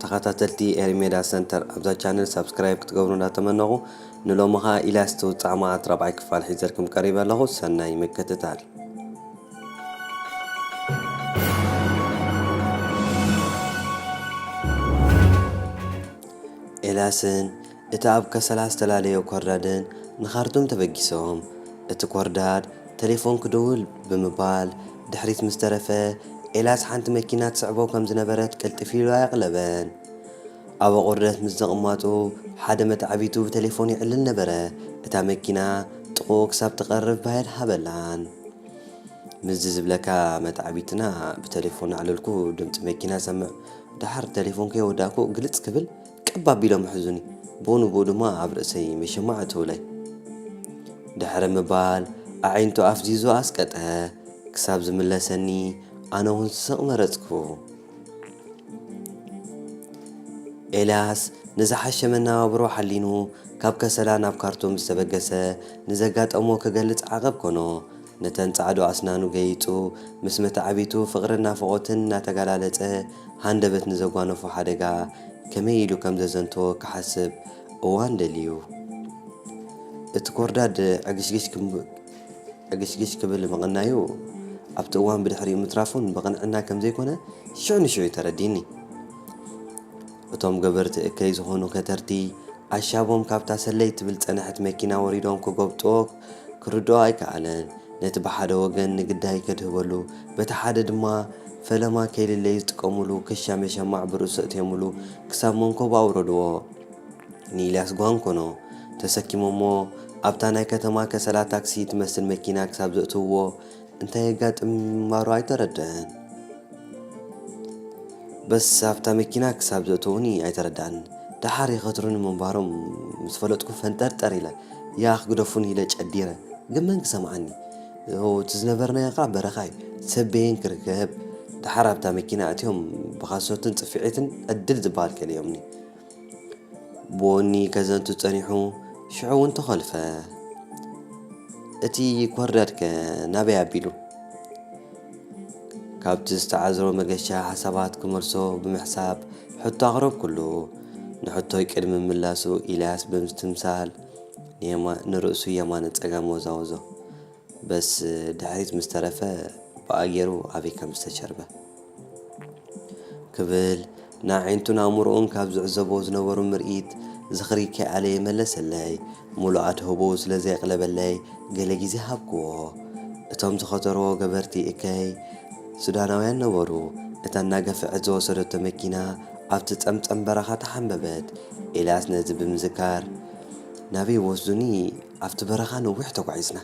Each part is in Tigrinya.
ተኸታተልቲ ኤሪሜዳ ሰንተር ኣብዛ ቻነል ሳብስክራይብ ክትገብሩ እንዳተመነኹ፣ ንሎሚ ኸኣ ኢልያስ ትውጻዕ መዓት ራብዓይ ክፋል ሒዘልኩም ቀሪበ ኣለኹ። ሰናይ ምክትታል። ኤልያስን እቲ ኣብ ከሰላ ዝተፈላለየ ኮርዳድን ንኻርቱም ተበጊሶም። እቲ ኮርዳድ ተሌፎን ክድውል ብምባል ድሕሪት ምስ ተረፈ፣ ኤልያስ ሓንቲ መኪና ትስዕቦ ከም ዝነበረት ቅልጥፍ ኢሉ ኣየቕለበን። ኣብ ኣቑርደት ምስ ዘቕማጡ ሓደ መትዓቢቱ ብተሌፎን ይዕልል ነበረ። እታ መኪና ጥቕኡ ክሳብ ትቐርብ ባየል ሃበላን። ምስዚ ዝብለካ መትዓቢትና ብተሌፎን ኣዕለልኩ ድምፂ መኪና ሰምዕ። ደሓር ተሌፎን ከይወዳእኩ ግልፅ ክብል ቀብ ኣቢሎም ሕዙኒ። ብኡ ንብኡ ድማ ኣብ ርእሰይ መሸማዕ እትውለይ። ድሕሪ ምባል ኣዒንቱ ኣፍዚዙ ኣስቀጠ። ክሳብ ዝምለሰኒ ኣነ እውን ስቕ መረፅኩ። ኤልያስ ንዝሓሸ መነባብሮ ሓሊኑ ካብ ከሰላ ናብ ካርቱም ዝተበገሰ ንዘጋጠሞ ክገልጽ ዓቐብ ኮኖ። ነተን ጻዕዱ ኣስናኑ ገይጹ ምስ መተዓቢቱ ፍቕርን ናፍቖትን እናተገላለጸ ሃንደበት ንዘጓነፎ ሓደጋ ከመይ ኢሉ ከም ዘዘንተዎ ክሓስብ እዋን ደልዩ። እቲ ኮርዳድ ዕግሽግሽ ክም ዕግሽግሽ ክብል ምቕናዩ ኣብቲ እዋን ብድሕሪኡ ምትራፉን ብቕንዕና ከም ዘይኮነ ሽዑ ንሽዑ እዩ ተረዲኒ። እቶም ገበርቲ እከይ ዝኾኑ ከተርቲ ኣሻቦም ካብታ ሰለይ ትብል ጸንሐት መኪና ወሪዶም ክጎብጥዎ ክርድኦ ኣይከኣለን። ነቲ ብሓደ ወገን ንግዳይ ከድህበሉ በቲ ሓደ ድማ ፈለማ ከይልለይ ዝጥቀሙሉ ክሻ መሸማዕ ብርእሱ ኣእትዮምሉ ክሳብ መንኮቡ ኣውረድዎ። ንኢልያስ ጓንኮኖ ተሰኪሞሞ ኣብታ ናይ ከተማ ከሰላ ታክሲ ትመስል መኪና ክሳብ ዘእትውዎ እንታይ የጋጥም ምንባሩ ኣይተረድአን። በስ ኣብታ መኪና ክሳብ ዘእትውኒ ኣይተረድኣን። ደሓር ይኸትሩኒ ምንባሮም ምስ ፈለጥኩ ፈንጠርጠር ኢለ ያኽ ግደፉኒ ኢለ ጨዲረ። ግን መን ክሰምዓኒ? እቲ ዝነበርናዮ ከዓ በረኻ እዩ። ሰብ በየን ክርከብ? ደሓር ኣብታ መኪና ኣእትዮም ብኻሶትን ጽፍዒትን ዕድል ዝበሃል ከሊኦምኒ። ብወኒ ከዘንቱ ጸኒሑ ሽዑ እውን ተኸልፈ። እቲ ኮርዳድከ ናበይ ኣቢሉ? ካብቲ ዝተዓዝሮ መገሻ ሓሳባት ክመልሶ ብምሕሳብ ሕቶ ኣቕረብኩሉ። ንሕቶይ ቅድሚ ምላሱ ኢልያስ ብምስትምሳል ንየማ-፣ ንርእሱ የማነ ጸጋም ወዛወዞ። በስ ድሕሪት ምስ ተረፈ ብኣገይሩ ኣበይ ከም ዝተሸርበ ክብል ንኣዒንቱን ኣእምሮኡን ካብ ዝዕዘቦ ዝነበሩ ምርኢት ዝኽሪ ከይኣለየ መለሰለይ። ምሉእ ኣድህቦኡ ስለ ዘየቕለበለይ ገለ ግዜ ሃብክዎ። እቶም ዝኸተርዎ ገበርቲ እከይ ሱዳናውያን ነበሩ። እታ እናገፍዐት ዝወሰደቶ መኪና ኣብቲ ጸምጸም በረኻ ተሓንበበት። ኤልያስ ነዚ ብምዝካር ናበይ ወስዱኒ ኣብቲ በረኻ ነዊሕ ተጓዒዝና።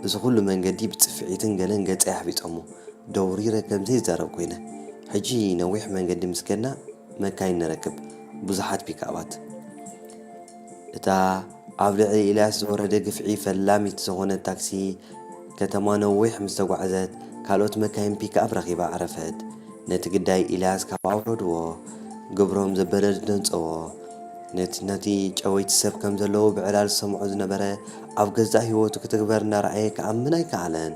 እዚ ኩሉ መንገዲ ብጽፍዒትን ገለን ገጸይ ኣሕቢጦሞ፣ ደውሪረ ከም ዘይዛረብ ኮይነ። ሕጂ ነዊሕ መንገዲ ምስ ከድና መካይን ንረክብ፣ ብዙሓት ፒክኣባት። እታ ኣብ ልዕሊ ኢልያስ ዝወረደ ግፍዒ ፈላሚት ዝኾነት ታክሲ ከተማ ነዊሕ ምስ ተጓዕዘት፣ ካልኦት መካይን ፒክኣፕ ረኺባ ዓረፈት። ነቲ ግዳይ ኢልያስ ካብ ኣውረድዎ፣ ግብሮም ዘበለ ደንጸዎ። ነቲ፣ ነቲ ጨወይቲ ሰብ ከም ዘለዉ ብዕላል ዝሰምዖ ዝነበረ፣ ኣብ ገዛእ ህይወቱ ክትግበር እናረኣየ ክኣምን ኣይከኣለን።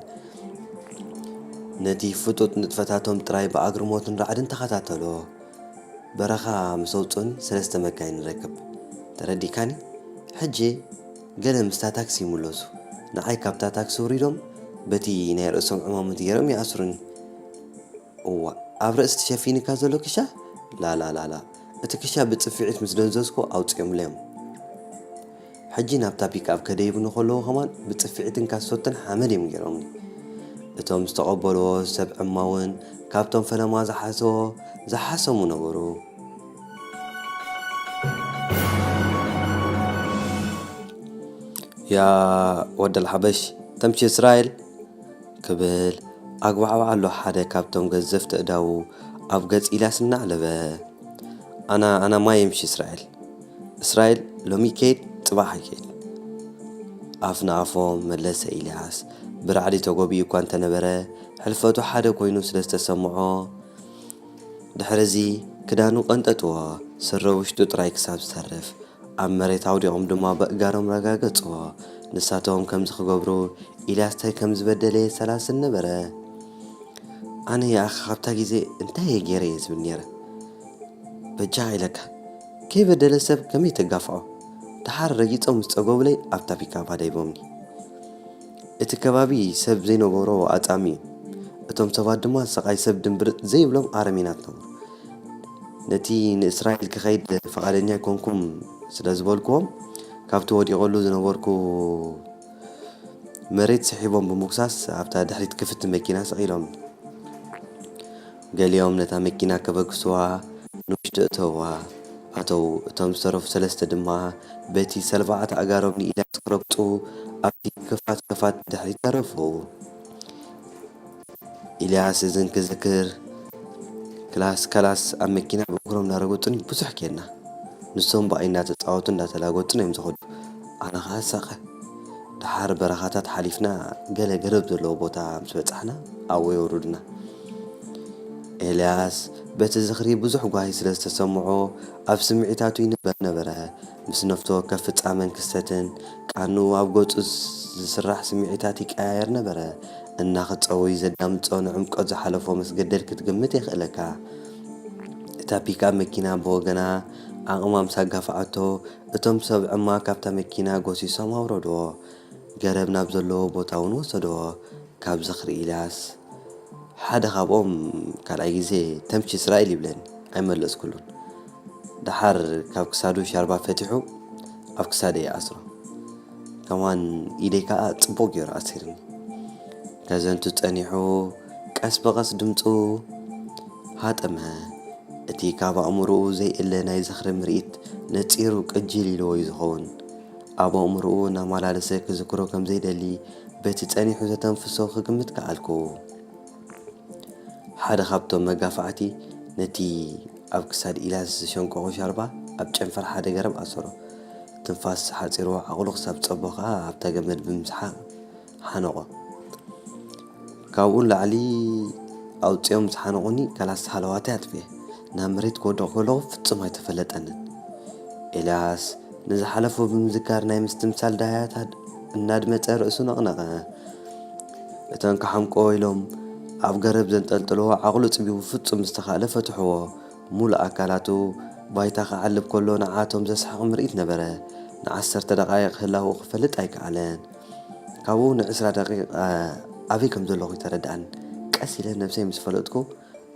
ነቲ ፍጡጥ ንጥፈታቶም ጥራይ ብኣግርሞትን ራዕድን ተኸታተሎ። በረኻ ምስ ኣውጽኡኒ ሰለስተ መካይን ንረክብ። ተረዲእካኒ? ሕጂ ገለ ምስታ ታክሲ ይምለሱ። ንዓይ ካብታ ታክሲ ውሪዶም በቲ ናይ ርእሶም ዕማሙት ገይሮም ይኣስሩኒ። እዋ፣ ኣብ ርእሲ ተሸፊንካ ዘሎ ክሻ? ላላላላ፣ እቲ ክሻ ብጽፍዒት ምስ ደንዘዝኩ ኣውጺኦምለዮም። ሕጂ ናብታ ፒክኣፕ ከደይቡኒ ከለዉ ከማን ብጽፍዒትን ካሶትን ሓመድ እዮም ገይሮምኒ። እቶም ዝተቐበልዎ ሰብ ዕማውን ካብቶም ፈለማ ዝሓሰዎ ዝሓሰሙ ነበሩ። ያ ወደል ሓበሽ ተምቺ እስራኤል ክብል ኣግባዕባዕ ኣሎ ሓደ ካብቶም ገዘፍቲ ኣእዳዉ ኣብ ገጽ ኢልያስ እናዕለበ። ኣና፣ ኣና ማየምሽ እስራኤል። እስራኤል ሎሚ ይከይድ፣ ጽባሕ ኣይከይድ። ኣፍ ንኣፎም መለሰ ኢልያስ። ብራዕዲ ተጎቢኡ እኳ እንተነበረ፣ ሕልፈቱ ሓደ ኮይኑ ስለ ዝተሰምዖ፣ ድሕርዚ ክዳኑ ቀንጠጥዎ፣ ስረ ውሽጡ ጥራይ ክሳብ ዝተርፍ፣ ኣብ መሬት ኣውዲቖም ድማ በእጋሮም ረጋገጽዎ። ንሳቶም ከምዚ ክገብሩ ኢልያስ ታይ ከም ዝበደለ የሰላስል ነበረ። ኣነ ይኣኸ ካብታ ግዜ እንታይ እየ ገይረ እየ ዝብል ነይረ። በጃኻ ኢለካ፣ ከይበደለ ሰብ ከመይ ተጋፍዖ? ደሓር ረጊጾም ምስ ጸገቡለይ ኣብታ ፒካፓ ደይቦምኒ። እቲ ከባቢ ሰብ ዘይነበሮ ኣጻሚ እዩ። እቶም ሰባት ድማ ሰቓይ ሰብ ድምብርጽ ዘይብሎም ኣረሜናት ነበሩ። ነቲ ንእስራኤል ክኸይድ ፍቓደኛ ኣይኮንኩም ስለ ዝበልክዎም፣ ካብቲ ወዲቐሉ ዝነበርኩ መሬት ስሒቦም ብምጉሳስ ኣብታ ድሕሪት ክፍቲ መኪና ሰቒሎም። ገሊኦም ነታ መኪና ከበግስዋ ንውሽጢ እተውዋ። ኣተው። እቶም ዝተረፉ ሰለስተ ድማ በቲ ሰለባዓት ኣእጋሮም ንኢልያስ ክረግጹ ኣብቲ ክፋት ክፋት ብድሕሪት ተረፉ። ኢልያስ እዝን ክዝክር፣ ክላስ ከላስ ኣብ መኪና ብእግሮም እናረገጹኒ ብዙሕ ኬድና። ንሶም ብኣይ እናተጻወቱ እናተላገጹን እዮም ዝኸዱ። ኣነ ኸዓ ሳቐ። ደሓር በረኻታት ሓሊፍና ገለ ገረብ ዘለዎ ቦታ ምስ በጻሕና ኣብኡ የውርዱና። ኤልያስ በቲ ዝኽሪ ብዙሕ ጓሂ ስለ ዝተሰምዖ ኣብ ስምዒታቱ ይንበር ነበረ። ምስ ነፍሲ ወከፍ ፍጻመን ክስተትን ቃንኡ ኣብ ገጹ ዝስራሕ ስምዒታት ይቀያየር ነበረ። እናኸጸወ እዩ ዘዳምጾ፣ ንዕምቆት ዝሓለፎ ምስ ገደል ክትግምት የኽእለካ። እታ ፒክኣፕ መኪና ብወገና ዓቕማ ምስ ኣጋፍዓቶ፣ እቶም ሰብ ዕማ ካብታ መኪና ጎሲሶም ኣውረድዎ። ገረብ ናብ ዘለዎ ቦታ እውን ወሰድዎ። ካብ ዝኽሪ ኢልያስ ሓደ ካብኦም ካልኣይ ግዜ ተምች እስራኤል ይብለኒ፣ ኣይመለስኩሉን። ደሓር ካብ ክሳዱ ሻርባ ፈቲሑ ኣብ ክሳደይ ይኣስሮ። ከማን ኢደይ ከኣ ጽቡቕ ገይሩ ኣሲርኒ። ከዘንቱ ጸኒሑ ቀስ ብቐስ ድምጹ ሃጠመ። እቲ ካብ ኣእምሮኡ ዘይእለ ናይ ዝኽሪ ምርኢት ነጺሩ ቅጅል ኢልዎ እዩ ዝኸውን። ኣብ ኣእምሮኡ እናመላለሰ ክዝክሮ ከም ዘይደሊ በቲ ጸኒሑ ዘተንፍሶ ክግምት ከኣልኩ። ሓደ ካብቶም መጋፋዕቲ ነቲ ኣብ ክሳድ ኢልያስ ዝሸንቀቖ ሻርባ ኣብ ጨንፈር ሓደ ገረብ ኣሰሮ። ትንፋስ ሓጺርዎ ዓቕሉ ክሳብ ጸቦ ከኣ ኣብታ ገመድ ብምስሓቕ ሓነቖ። ካብኡ ንላዕሊ ኣውጺኦም ምስ ሓነቑኒ ከላስ ሃለዋተይ ኣጥፍኤ ናብ መሬት ክወድቕ ከለኹ ፍጹም ኣይተፈለጠንን። ኤልያስ ንዝሓለፎ ብምዝካር ናይ ምስትምሳል ዳህያታት እናድመጸ ርእሱ ነቕነቐ። እተን ክሓምቆ ኢሎም ኣብ ገረብ ዘንጠልጠልዎ ዓቕሉ ጽቢቡ ፍጹም ዝተኻእለ ፈትሕዎ። ሙሉእ ኣካላቱ ባይታ ክዓልብ ከሎ ንዓቶም ዘስሕቕ ምርኢት ነበረ። ንዓሰርተ ደቓይቕ ህላወኡ ክፈልጥ ኣይከኣለን። ካብኡ ንዕስራ ደቂቕ ኣበይ ከም ዘለኹ ኣይተረድኣን። ቀስ ኢለ ነብሰይ ምስ ፈለጥኩ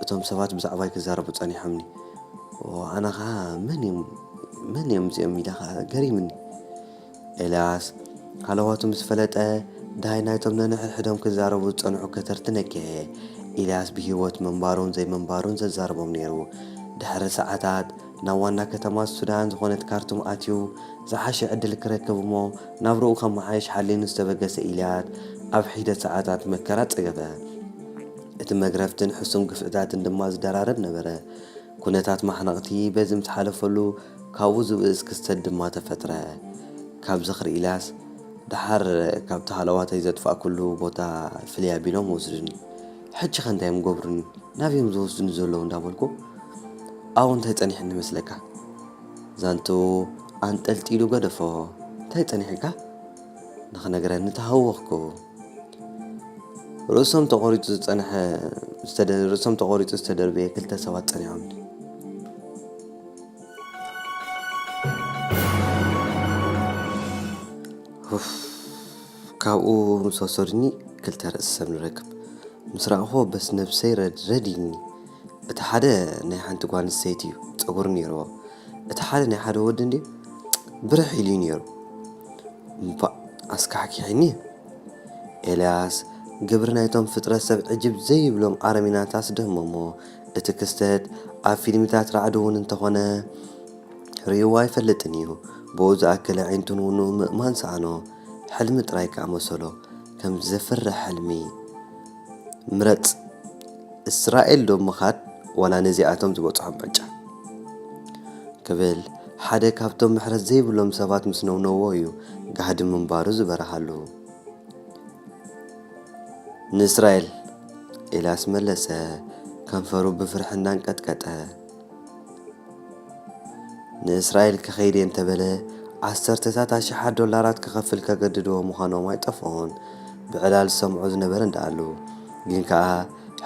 እቶም ሰባት ብዛዕባይ ክዛረቡ ጸኒሖምኒ። ኣነ ኸኣ መን እዮም መን እዮም እዚኦም ኢለ ኸኣ ገሪምኒ። ኤልያስ ሃለዋቱ ምስ ፈለጠ፣ ደሃይ ናይቶም ነንሕድሕዶም ክዛረቡ ዝጸንሑ ከተርቲ ነግሐ። ኤልያስ ብህይወት ምንባሩን ዘይምንባሩን ዘዛርቦም ነይሩ። ድሕሪ ሰዓታት ናብ ዋና ከተማ ሱዳን ዝኾነት ካርቱም ኣትዩ፣ ዝሓሸ ዕድል ክረክብ እሞ ናብርኡ ከመሓይሽ ሓሊኑ ዝተበገሰ ኢልያስ፣ ኣብ ሒደት ሰዓታት መከራ ጸገበ። እቲ መግረፍትን ሕሱም ግፍዕታትን ድማ ዝደራረብ ነበረ። ኩነታት ማሕነቕቲ በዚ ምስ ሓለፈሉ፣ ካብኡ ዝብእስ ክስተት ድማ ተፈጥረ። ካብ ዝኽሪ ኢልያስ፣ ደሓር ካብቲ ሃለዋተይ ዘጥፋእኩሉ ቦታ ፍልይ ኣቢሎም ወስዱኒ። ሕጂኸ እንታይ እዮም ክገብሩኒ? ናበይ እዮም ዝወስዱኒ ዘለዉ እንዳበልኩ፣ ኣብኡ እንታይ ጸኒሕኒ ይመስለካ? ዛንትኡ ኣንጠልጢሉ ገደፎ። እንታይ ጸኒሕካ? ንኽነግረኒ ተሃወኽኩ። ርእሶም ተቖሪጹ ዝጸንሐ፣ ዝተደ-፣ ርእሶም ተቖሪጹ ዝተደርበየ ክልተ ሰባት ጸኒሖምኒ። ኡፍ፣ ካብኡ ምስ ወሰዱኒ ክልተ ርእሲ ሰብ ንረክብ። ምስ ረኣኽዎ በስ ነብሰይ ረድ-፣ ረዲኒ። እቲ ሓደ ናይ ሓንቲ ጓል ኣንስተይቲ እዩ፣ ጸጉሪ ነይርዎ። እቲ ሓደ ናይ ሓደ ወዲ እንድዩ፣ ብርሕ ኢሉ እዩ ነይሩ። እምባእ ኣስካሕኪሒኒ። ኤልያስ፣ ግብሪ ናይቶም ፍጥረት ሰብ ዕጅብ ዘይብሎም ኣረሚናት ኣስደመሞ። እቲ ክስተት ኣብ ፊልምታት ራዕዲ እውን እንተኾነ ርእይዎ ኣይፈልጥን እዩ። ብኡ ዝኣክል ኣዒንቱን ውንኡ ምእማን ሰኣኖ። ሕልሚ ጥራይ ከኣ መሰሎ። ከም ዘፍርሕ ሕልሚ። ምረጽ፣ እስራኤል ዶ ምኻድ ዋላ ነዚኣቶም ዝበጽሖም ዕጫ? ክብል ሓደ ካብቶም ምሕረት ዘይብሎም ሰባት ምስ ነውነዎ እዩ ጋህዲ ምንባሩ ዝበርሃሉ። ንእስራኤል፣ ኤልያስ መለሰ፣ ከንፈሩ ብፍርሒ እናንቀጥቀጠ። ንእስራኤል ክኸይድ እየ እንተበለ፣ ዓሰርተታት ኣሽሓት ዶላራት ክኸፍል ከገድድዎ ምዃኖም ኣይጠፍኦን። ብዕላል ዝሰምዖ ዝነበረ እንዳኣሉ፣ ግን ከኣ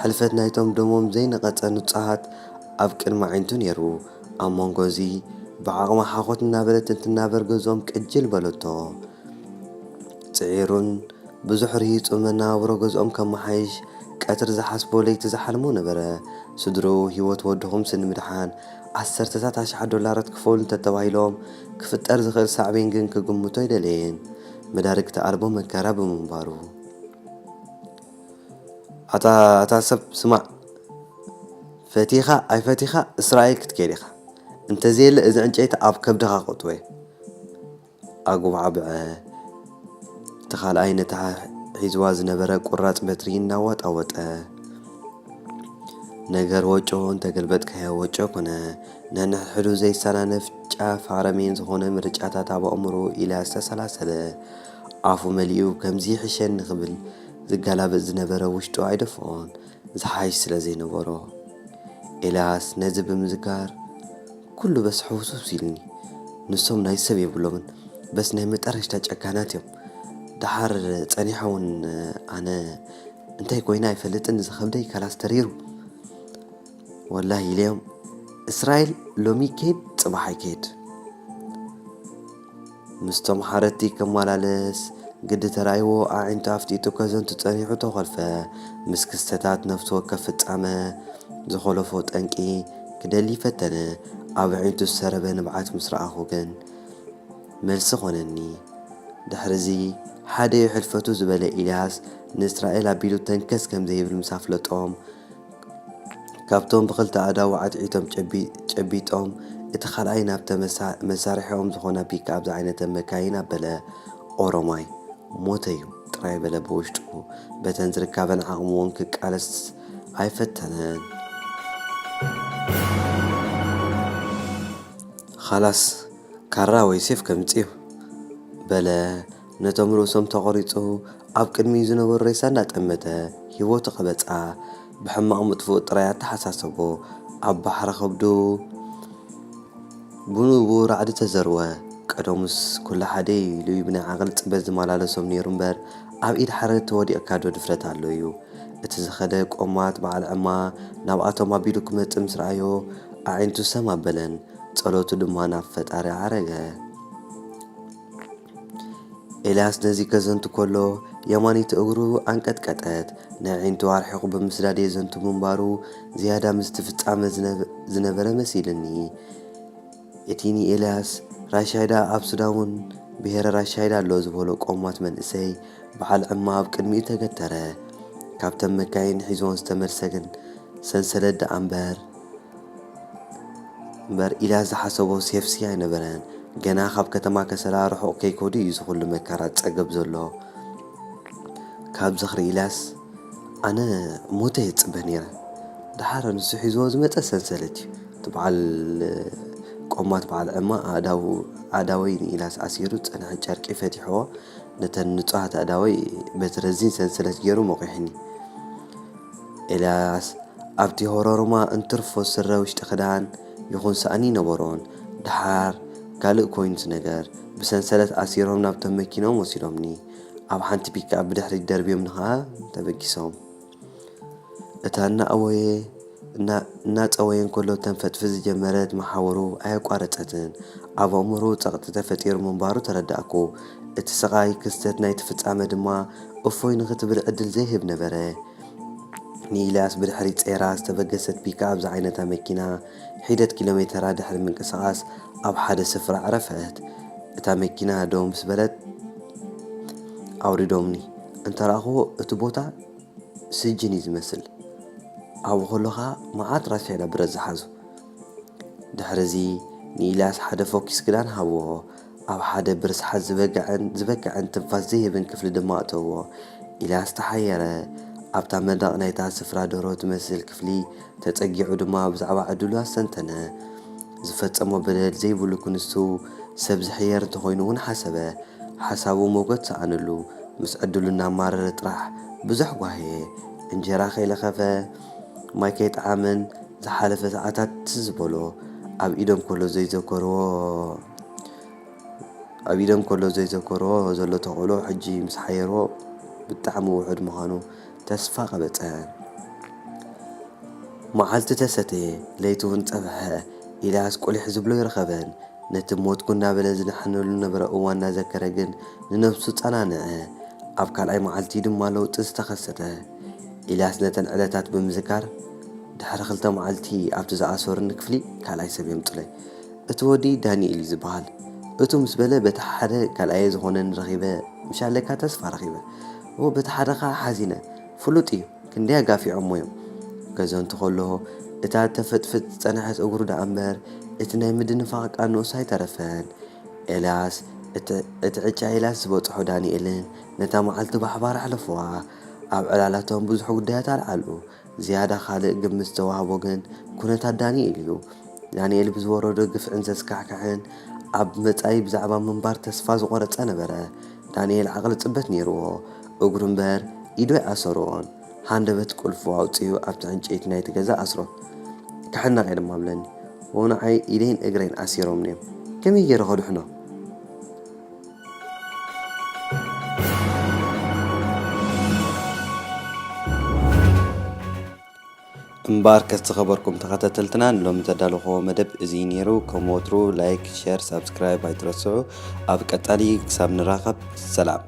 ሕልፈት ናይቶም ደሞም ዘይነቐጸ ንጹሃት ኣብ ቅድሚ ኣዒንቱ ነይሩ። ኣብ መንጎ እዚ ብዓቕማ ሓኾት እናበለት እንትናበር ገዝኦም ቅጅል በለቶ። ጽዒሩን ብዙሕ ርሂጹ መነባብሮ ገዝኦም ከመሓይሽ ቀትሪ ዝሓስቦ ለይቲ ዝሓልሞ ነበረ። ስድርኡ ህይወት ወድኹምሲ ንምድሓን ዓሰርተታት ኣሽሓት ዶላራት ክፈሉ እንተተባሂሎም ክፍጠር ዝኽእል ሳዕቤን ግን ክግምቶ ኣይደለየን። መዳርግቲ ኣልቦ መከራ ብምንባሩ። ኣታ ኣታ ሰብ ስማዕ፣ ፈቲኻ ኣይፈቲኻ እስራኤል ክትከይድ ኢኻ። እንተዘየለ እዚ ዕንጨይቲ ኣብ ከብድኻ ክእትዎ እየ። ኣጉባዕብዐ። እቲ ካልኣይ ነታ ሒዝዋ ዝነበረ ቁራጽ በትሪ እናዋጣወጠ። ነገር ወጮ እንተገልበጥካዮ ወጮ ኮነ። ነንሕድሕዱ ዘይሰናነፍ ጫፍ ኣረሜን ዝኾነ ምርጫታት ኣብ ኣእምሮኡ ኢልያስ ተሰላሰለ። ኣፉ መሊኡ ከምዚ ይሕሸኒ ክብል ዝገላበጥ ዝነበረ ውሽጡ ኣይደፍኦን። ዝሓይሽ ስለ ዘይነበሮ። ኤልያስ ነዚ ብምዝካር ኩሉ በስ ሕውስውስ ኢልኒ። ንሶም ናይ ሰብ የብሎምን፣ በስ ናይ መጠረሽታ ጨካናት እዮም። ደሓር ጸኒሖ እውን ኣነ እንታይ ኮይነ ኣይፈልጥን፣ ዝኸብደይ ከላስ ተሪሩ። ወላሂ ኢለዮም፣ እስራኤል ሎሚ ይከይድ ጽባሕ ኣይከይድ። ምስቶም ሓረድቲ ከመላለስ ግዲ ተራእይዎ ኣዒንቱ ኣፍጢጡ ከዘንቱ ጸኒሑ ተኾልፈ። ምስ ክስተታት ነፍሲ ወከፍ ፍጻመ ዝኾለፎ ጠንቂ ክደሊ ፈተነ። ኣብ ኣዒንቱ ዝሰረበ ንብዓት ምስ ረኣኹ ግን መልሲ ኾነኒ። ድሕርዚ ሓደ እዩ ሕልፈቱ ዝበለ ኢልያስ ንእስራኤል ኣቢሉ ተንከስ ከም ዘይብል ምስ ኣፍለጦም ካብቶም ብኽልተ ኣእዳዉ ኣዕጢዒቶም ጨቢጦም እቲ ካልኣይ ናብተ መሳርሒኦም ዝኾና ፒክኣፕ ዝዓይነተን መካይን ኣበለ። ኦሮማይ ሞተ እዩ ጥራይ በለ ብውሽጡ። በተን ዝርካበን ዓቕሚ እውን ክቃለስ ኣይፈተነን። ኻላስ ካራ ወይ ሴፍ ከምጽእ እዩ በለ ነቶም ርእሶም ተቖሪጹ ኣብ ቅድሚኡ ዝነበሩ ሬሳ እንዳጠመተ ህይወቱ ቀበጻ። ብሕማቕ ምጥፍኡ ጥራይ ኣተሓሳሰቦ። ኣብ ባሕሪ ከብዱ ብንኡ ብኡ ራዕዲ ተዘርወ። ቀደሙስ ኩሉ ሓደ ኢሉ ብናይ ዓቕሊ ጽበት ዝመላለሶም ነይሩ እምበር ኣብ ኢድ ሓረድቲ ወዲቕካ ዶ ድፍረት ኣሎ እዩ? እቲ ዝኸደ ቆማት በዓል ዕማ ናብኣቶም ኣቢሉ ክመጽእ ምስ ረኣዮ ኣዒንቱ ሰም ኣበለን። ጸሎቱ ድማ ናብ ፈጣሪ ዓረገ። ኤልያስ ነዚ ከዘንቱ ከሎ የማነይቲ እግሩ ኣንቀጥቀጠት። ነዒንቱ ኣርሒቑ ብምስዳድ የዘንቱ ምንባሩ ዝያዳ ምስቲ ፍጻመ ዝነበረ መሲልኒ። እቲ ንኤልያስ ራሻይዳ ኣብ ሱዳን እውን ብሄረ ራሻይዳ ኣሎ ዝበሎ ቆማት መንእሰይ በዓል ዕማ ኣብ ቅድሚኡ ተገተረ። ካብተን መካይን ሒዝወን ዝተመልሰ ግን ሰንሰለት ደኣ እምበር እምበር ኢልያስ ዝሓሰቦ ሴፍሲ ኣይነበረን። ገና ካብ ከተማ ከሰላ ርሑቕ ከይከዱ እዩ ዝኹሉ መከራ ዝጸገብ ዘሎ። ካብ ዝኽሪ ኢልያስ ኣነ ሞተ እየ ዝጽበ ነይረ። ደሓር ንሱ ሒዝዎ ዝመጸ ሰንሰለት እዩ። እቲ በዓል ቆማት በዓል ዕማ ኣእዳወይ ንኢልያስ ኣሲሩ ዝጸንሐ ጨርቂ ፈቲሕዎ ነተን ንጹሃት ኣእዳወይ በቲ ረዚን ሰንሰለት ገይሩ ሞቒሕኒ። ኤልያስ ኣብቲ ሆሮርማ እንትርፎ ስረ ውሽጢ ክዳን ይኹን ሳእኒ ነበሮን። ደሓር ካልእ ኮይኑስ ነገር ብሰንሰለት ኣሲሮም ናብቶም መኪኖም ወሲዶምኒ። ኣብ ሓንቲ ፒክኣፕ ብድሕሪት ደርብዮምኒ ኸኣ ተበጊሶም። እታ እናኣወየ እናጸወየ እንከሎ ተንፈጥፍጥ ዝጀመረት መሓውሩ ኣየቋረጸትን። ኣብ ኣእምሮኡ ጸቕጢ ተፈጢሩ ምንባሩ ተረዳእኩ። እቲ ስቓይ ክስተት ናይቲ ፍጻመ ድማ እፎይ ንኽትብል ዕድል ዘይህብ ነበረ። ንኢልያስ ብድሕሪት ጸይራ ዝተበገሰት ፒክኣፕ ዝዓይነታ መኪና ሒደት ኪሎ ሜተራ ድሕሪ ምንቅስቓስ ኣብ ሓደ ስፍራ ኣዕረፈት። እታ መኪና ደው ምስ በለት ኣውሪዶምኒ። እንተ ረኣኽዎ እቲ ቦታ ስጅን እዩ ዝመስል። ኣብኡ ከሎ ኸኣ መዓት ራሻይዳ ብረት ዝሓዙ። ድሕርዚ ንኢልያስ ሓደ ፎኪስ ክዳን ሃብዎ። ኣብ ሓደ ብርስሓት ዝበግዐን ዝበቅዐን ትንፋስ ዘይህብን ክፍሊ ድማ ኣእተውዎ። ኢልያስ ተሓየረ። ኣብታ መንደቕ ናይታ ስፍራ ደርሆ ትመስል ክፍሊ ተጸጊዑ ድማ ብዛዕባ ዕድሉ ኣስተንተነ። ዝፈጸሞ በደል ዘይብሉ ክንሱ ሰብ ዝሕየር እንተኾይኑ እውን ሓሰበ። ሓሳቡ ሞገት ሰኣነሉ። ምስ ዕድሉ እናማረረ ጥራሕ ብዙሕ ጓህየ። እንጀራ ከይለኸፈ ማይ ከይጠዓመን ዝሓለፈ ሰዓታት ትዝ በሎ። ኣብ ኢዶም ከሎ ዘይዘከርዎ ኣብ ኢዶም ከሎ ዘይዘከርዎ ዘሎ ተኽእሎ ሕጂ ምስ ሓየርዎ ብጣዕሚ ውሑድ ምዃኑ ተስፋ ቀበጸ። መዓልቲ ተሰተየ፣ ለይቲ እውን ጸብሐ። ኢልያስ ቁሊሕ ዝብሎ ይረኸበን። ነቲ ሞትኩ እናበለ ዝደሓነሉ ነበረ እዋን እናዘከረ ግን ንነብሱ ጸናንዐ። ኣብ ካልኣይ መዓልቲ ድማ ለውጢ ዝተኸሰተ። ኢልያስ ነተን ዕለታት ብምዝካር፣ ድሕሪ ክልተ መዓልቲ ኣብቲ ዝኣሰሩኒ ክፍሊ ካልኣይ ሰብ የምጽለይ። እቲ ወዲ ዳንኤል እዩ ዝበሃል። እቱ ምስ በለ በቲ ሓደ ካልኣየ ዝኾነን ረኺበ ምሻለካ ተስፋ ረኺበ። እዎ በቲ ሓደ ኸዓ ሓዚነ። ፍሉጥ እዩ። ክንደይ ኣጋፊዖሞ እዮም። ከዘንቱ ከሎ እታ ተፈጥፍጥ ዝጸንሐት እግሩ ደኣ እምበር እቲ ናይ ምድንፋቕ ቃንኡስ ኣይተረፈን። ኤልያስ፣ እቲ፣ እቲ ዕጫ ኤልያስ ዝበጽሖ ዳንኤልን ነታ መዓልቲ ብሓባር ኣሕለፍዋ። ኣብ ዕላላቶም ብዙሕ ጉዳያት ኣልዓሉ። ዝያዳ ካልእ ግምት ዝተዋህቦ ግን ኩነታት ዳንኤል እዩ። ዳንኤል ብዝወረዶ ግፍዕን ዘስካሕክሕን ኣብ መጻኢ ብዛዕባ ምንባር ተስፋ ዝቖረጸ ነበረ። ዳንኤል ዓቕሊ ጽበት ነይርዎ። እግሩ እምበር ኢዱ ኣይኣሰሮን። ሃንደበት ቁልፉ ኣውጺኡ ኣብቲ ዕንጨይቲ ናይቲ ገዛ ኣስሮ። ክሕነቕ እየ ድማ ኣብለኒ። ወንዓይ ኢደይን እግረይን ኣሲሮምኒ እዮም። ከመይ ገይረ ከድሕኖ? እምበኣርከስ ዝኸበርኩም ተኸታተልትና፣ ንሎሚ ዘዳለኹዎ መደብ እዚ እዩ ነይሩ። ከም ወትሩ ላይክ፣ ሸር፣ ሳብስክራይብ ኣይትረስዑ። ኣብ ቀጻሊ ክሳብ ንራኸብ ሰላም።